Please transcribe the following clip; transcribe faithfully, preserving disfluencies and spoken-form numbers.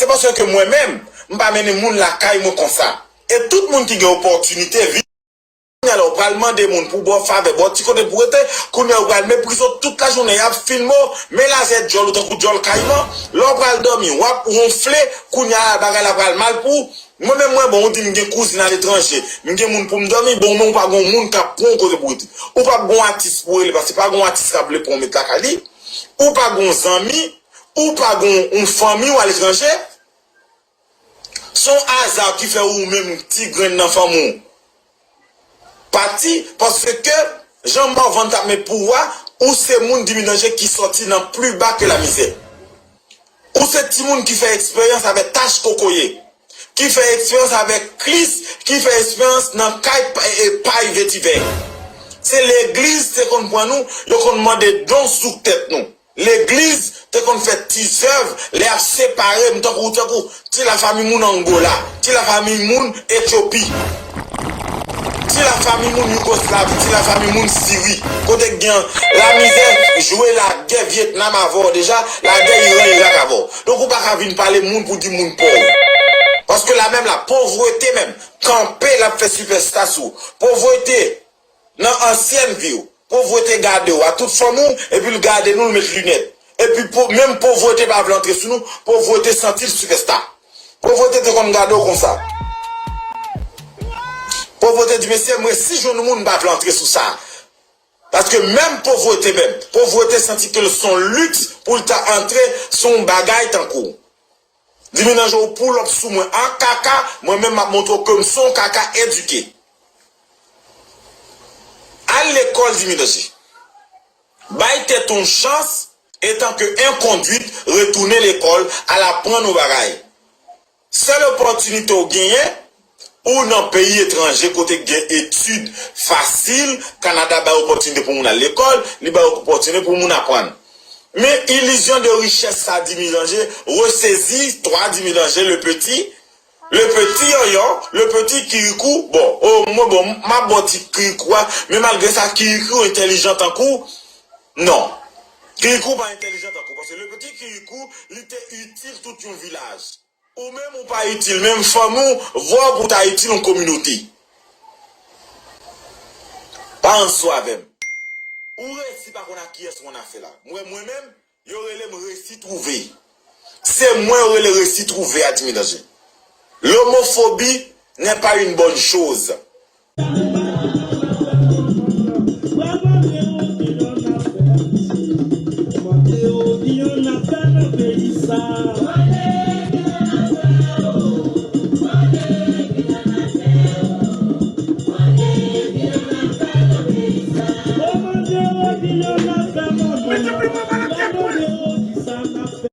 Se paske mwen menm, m pa mennen moun lakay mwen konsa. E tout moun ki gen opòtinite vin, kounye a la ou pral mande moun pou ba w favè, ba w ti kote pou rete, kounye a ou pral meprize w tout lajounen, y ap filme w, men lazè djòl ou tankou djòl kayiman, lè w pral dòmi, w ap wonfle, kounye a la bagay la pral mal pou ou. Mwen menm mwen bon, ou di m gen kouzin aletranje, m gen moun pou m dòmi, bon men ou pa gen yon moun k ap pran w kote pou rete. Ou p ap gen yon atis pou w rele, paske pa gen yon atis k ap vle pran w met lakay li. Ou pa gen yon zanmi, ou pa gen yon fanmi w aletranje. Se yon aza ki fè ou menm ti grenn nan fanmi w pati, paske jan Morvan t ap met pou ou a, ou se moun Dimi Danje ki sòti nan pli ba ke lamizè. Ou se timoun ki fè eksperyans avèk tach kokoye, ki fè eksperyans avèk klis, ki fè eksperyans nan kay pa- e pay vetivè. Se legliz te konn pran nou, yo konn mande don sou tèt nou. Legliz te konn fè ti zèv lè y ap separe m tankou tankou ti lafanmi moun Angola, ti lafanmi moun Etyopi, ti lafanmi moun Yougoslavi, ti lafanmi moun Siri, kote k gen lamizè, jwe lagè Vyetnam avè w deja, lagè Iran Irak avè w. Donk ou pa ka vin pale moun pou di moun pòv. Paske la menm la, povrete menm, kanpe l ap fè sipèsta sou ou. Povrete, nan ansyèn vi w, povrete gade w a tout fòm ou, epi l gade nou, l met linèt. Epi po, menm povrete pa vle antre sou nou, povrete santi l sipèsta. Povrete te konn gade w konsa. Povrete di, mesye, m resi jwenn yon moun, m pa vle antre sou sa. Paske menm povrete menm, povrete santi ke l se yon liks pou l ta antre sou yon bagay tankou w. Dimi Danje ou pull up sou mwen an kaka, mwen menm m ap montre w ke m se yon kaka edike. Al lekòl Dimi Danje. Bay tèt ou yon chans, etan ke en kondwit, retounen lekòl, al aprann yon bagay. Sèl opòtinite w genyen, ou nan peyi etranje kote gen etid fasil, Kanada bay opòtinite pou moun al lekòl, li bay opòtinite pou moun aprann. Men ilizyon de richès sa Dimi Danje, resezi, twa Dimi Danje, le peti, le peti yòyò, le peti kirikou, bon, o, mwen bon, m ap ba w ti kirikou a, men malgre sa kirikou entèlijan tankou w, non. Kirikou pa entèlijan tankou w, paske le peti kirikou, li te itil tout yon vilaj. Ou menm ou pa itil, menm fanmi w, vwa w pou ta itil yon kominote. Pa anso avè m. Ou resi pa konn ak kiyès ou ann afè la. Mwen, mwen menm, yo rele m Resi Twouve. Se mwen yo rele Resi Twouve a Dimi Danje. L'homophobie n'est pas une bonne chose.